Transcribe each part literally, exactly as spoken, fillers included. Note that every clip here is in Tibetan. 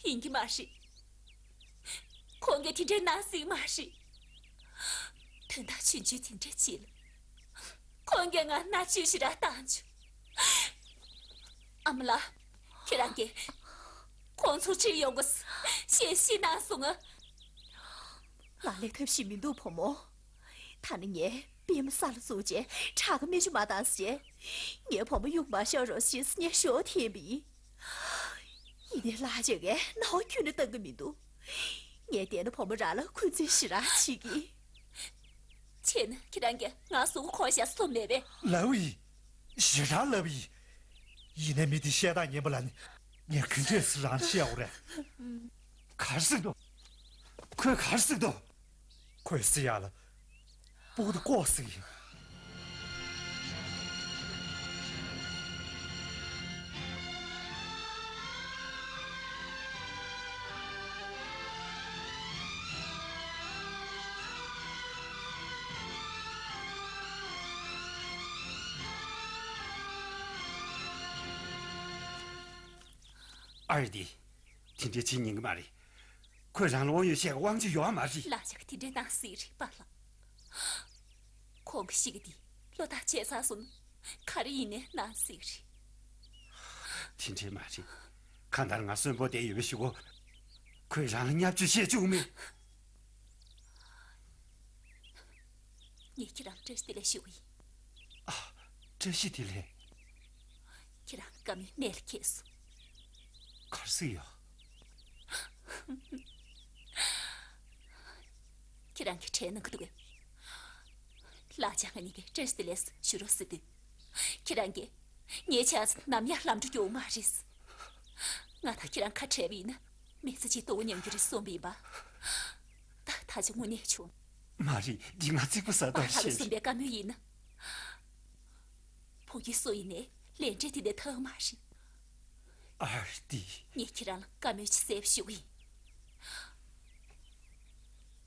ཡིན་གྱི་མ་རེད། ཁོང་གིས་དེ་འདྲའི་ནང་ཟིག་མ་རེད། དོན་དག་ཆུང་ཆུང་དེ་འདྲ་ཅིག་ལ། ཁོང་གིས་ང་མནར་གཅོད་ཞེ་དྲག་བཏང་བྱུང་། ཨ་མ་ལགས། ཁྱེད་རང་གིས་ཁོང་ཚོ་ཁྲིད་ཡོང་དགོས་ཞེས་བཤད་གནང་སོང་ང་། ང་ལས་ཐབས་ཤེས་མི་འདུག་བུ་མོ། ད་ནི་ངས་པད་མ་ས་ལ་བཙུགས་རྗེས་ཁྲག་གི་སྨན་ཆུ་མ་བཏང་ཟེར། ངའི་བུ་མོ་གཡུག་མ་ཤོར་རོགས་ཞེས་སྙན་ཞུ་འཐེན་པ་ཡིན། ཡིན་ནའི་ལག་ཆ་ངས་རྣ་བ་ཁྱོན་ནས་གཏང་གི་མི་འདུག་ངས་བལྟས་ན་བུ་མོ་རང་ལ་འཁོན་འཛིན་ཞེ་དྲག་བྱེད་ཀྱི། བྱས་ན་ཁྱེད་རང་གིས་ང་གཟུགས་པོ་ཁོག་བཞག་སོང་མེད་པས། ལབ་ཡིན། ཞེ་དྲག་ལབ་ཡིན། ཡིན་ནའི་མི་དེ་བཤད་སྟངས་ཉན་པ་ལ་ནི། ངས་ག་འདྲས་སེ་རང་བཤད་འོ་རེད། ག་རེ་ཟེར་གྱི་འདུག་ཁོས་ག་རེ་ཟེར་གྱི་འདུག་ཁོས་ཟེར་ཡག་ལ། སྤུ་གུ་དེ་ལྐོག་ཟེར་གྱི་ཡིན། ཨ་རེ་དེ། དེ་འདྲའི་བྱེད་ཉན་གྱི་མ་རེད། ཁོས་རང་ལ་དབང་ཡོད་བཤད་ཀྱི་དབང་ཆ་ཡོད་མ་རེད། ལག་ཆ་གིས་དེ་འདྲའི་གནང་སྲིད་རེད་པ་ལགས། ཁོང་གི་གཤིས་ཀ་འདི་བློ་ཐག་ཆད་ཚར་སོང་ན་ག་རེ་ཡིན་ནའི་གནང་སྲིད་རེད། དེ་འདྲའི་མ་རེད། གང་ལྟར་ང་གསོན་པོ་བསྡད་ཡོད་པའི་གཞུག་གུ། ཁོས་རང་ལ་བརྙས་བཅོས་བྱེད་བཅུག་མེད། ངས་ཁྱེད་རང་བཀྲ་ཤིས་བདེ་ལེགས་ཞུ་གི་ཡིན། ཨ། བཀྲ་ཤིས་བདེ་ལེགས། ཁྱེད་རང་བཀའ་མོལ་གནད་ལ་འཁེལ་སོང་། ག་རེ་ཟེར་ཡོད། ཁྱེད་རང་གིས་དྲན་གནང་གི་འདུག་གས། ལག་ཆ་ང་གཉིས་ཀས་བཀྲ་ཤིས་བདེ་ལེགས་ཞུ་རོགས་ཟེར་དུས། ཁྱེད་རང་གིས་ངའི་ཆ་ཚང་ནམ་ཡང་ལམ་འགྲོ་རྒྱུ་མ་རེད། ང་དང་ཁྱེད་རང་ཁ་བྲལ་བ་ཡིན་ན་མི་ཚེ་གཅིག་སྡུག་པོ་མྱོང་རྒྱུ་རེད་བསམ་པ་ཡིན་པ། ད་ད་ཆ་དངོས་གནས་བྱུང་། མ་རེད། འདི་ང་རྩིག་པ་ཟ་ཐག་ཆོད་རེད། ཟིན་པའི་བཀའ་མོལ་ཡིན་ན། ཕོ་རྒྱས་སུ་ཡིན་ནའི་ལས་འབྲས་དེ་འདྲ་ཐག་མ་རེད། ཨ་རེ་དེ། ངས་ཁྱེད་རང་ལ་བཀའ་མོལ་ཅིག་གསལ་པོ་ཞུ་གི་ཡིན།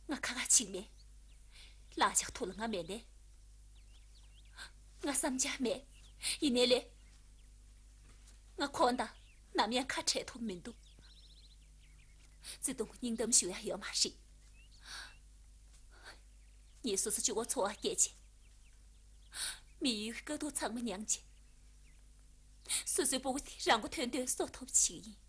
ང་ཁ་ཁ་ཅིག་མེད། ལག་ཆ་ཐོག་ལ་ང་མེད་ནའི། ང་བསམ་འཆར་མེད། ཡིན་ནའི་ལས། ང་ཁོང་དང་ནམ་ཡང་ཁ་བྲལ་ཐུབ་མི་འདུག་བརྩེ་དུང་གི་སྙིང་གཏམ་ཞུ་ཡག་ཡོད་མ་རེད། ངས་སོ་སོ་གཅིག་པོ་འཚོ་བ་སྐྱེལ་བྱས། མི་ཡུལ་གྱི་དཀའ་སྡུག་ཚང་མ་མྱངས་བྱས། སོ་སོའི་སྤུ་གུ་དེ་རང་མགོ་ཐོན་ཐོན་གསོ་ཐུབ་ཅིག་ཡིན།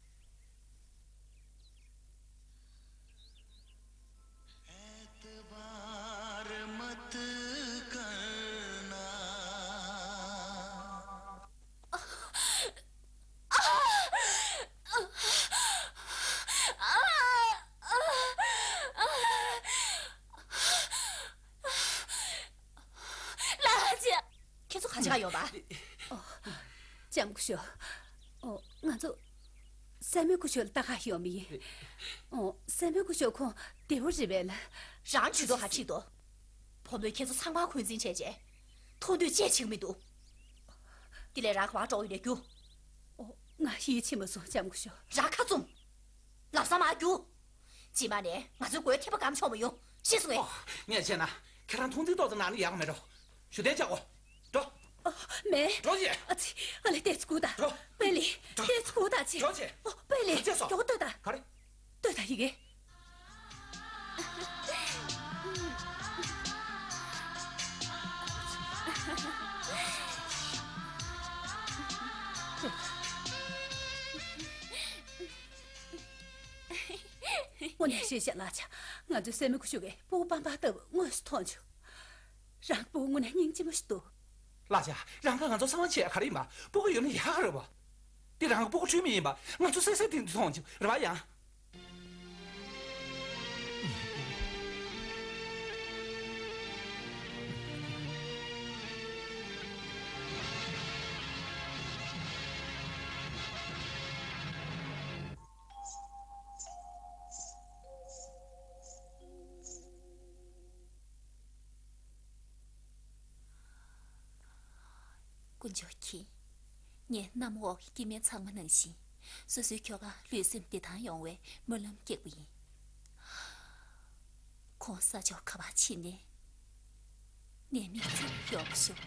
ལགས་ཀྱི། ཁྱེད་ཚོ་ག་ཅི་ག་ཡོད་པ། ལྕམ་སྐུ་ཞབས། ཨོ། ང་ཚོ་སྲས་མོ་སྐུ་ཞབས་ལ་ལྟ་ག་ཡོང་བ་ཡིན། ཨོ། སྲས་མོ་སྐུ་ཞབས་ཁོང་བདེ་པོ་རེད་པས་ལགས། རང་ཇུས་གཏོགས་ག་ཁྲིད་དོ། བུ་མོས་ཁྱེད་ཚོ་ཚང་མ་འཁོན་འཛིན་བྱས་རྗེས། ཐུག་འདོད་ཅི་ཡང་བྱེད་ཀྱི་མི་འདུག་དེ་ལས་རང་ག་པར་འགྲོ་ཡོད་ལས་རྒྱུགས། ཨོ། ང་ཡིད་ཆེས་མ་སོང་ལྕམ་སྐུ་ཞབས། རང་ཁ་བཙུམ། ལམ་སང་མར་རྒྱུགས། རྗེས་མ་ནས་ང་ཚོའི་སྒོའི་ཐེམ་པ་སྒམ་ཆོག་མ་ཡོང་། ཤེས་སོང་ངས། ཨོ། ངས་བྱས་ན་ཁྱེད་རང་མཐོང་ཚུལ་ཏོག་ཙམ་ནང་ནས་ཡག་མེད་འགྲོ། ཞུ་གཏན་བཅག་གོ། འགྲོ། ཨོ། མེད། འགྲོ་ཅེས། ཨ་ཙི། ཨ་ལེ་ཏེ་ཚུ་གུ་ད། འགྲོ། པེ་ལི། འགྲོ། ཏེ་ཚུ་གུ་ད་ཅི། འགྲོ་ཅེས། ཨོ། པེ་ལི། ཨ་ཅེ་སོ། མགྱོགས་ལྟོས་ད། ག་རེ། ལྟོས་ད་ཡི་གེ། དངོས་གནས་བཤད་བཤད་ལགས་ཆ། ང་ཚོའི་སྲས་མོ་སྐུ་ཞབས་ཀྱི་སྤུ་གུ་སྤམ་པ་ལྟ་བུ་དངོས་སུ་མཐོང་བྱུང་། རང་སྤུ་གུ་དངོས་གནས་སྙིང་རྗེ་མོ་ཞིག་འདུག་ལགས་ཆ། རང་ག་ང་ཚོ་གསང་བ་བྱས་ག་རེ་ཡིན་པ། སྤུ་གུ་ཡོད་ན་ཡག་ག་རེད་པ། འདི་རང་གི་སྤུ་གུ་འཁྲུལ་མེད་ཡིན་པ་ང་ཚོ་གསལ་གསལ་ཐིང་ཐིང་མཐོང་བྱུང་རེད་པ་ཡང་། དཀོན་མཆོག་མཁྱེན། ངས་གནམ་འོག་གི་སྐྱེ་དམན་ཚང་མ་ནང་བཞིན། སོ་སོའི་ཁྱོ་ག་ལུས་སེམས་བདེ་ཐང་ཡོང་བའི་སྨོན་ལམ་རྒྱག་པ་ཡིན། ཁོང་ས་ཕྱོགས་ག་པར་ཕྱིན་ནའི། ངའི་མིག་རྩར་ཡོང་ཤོག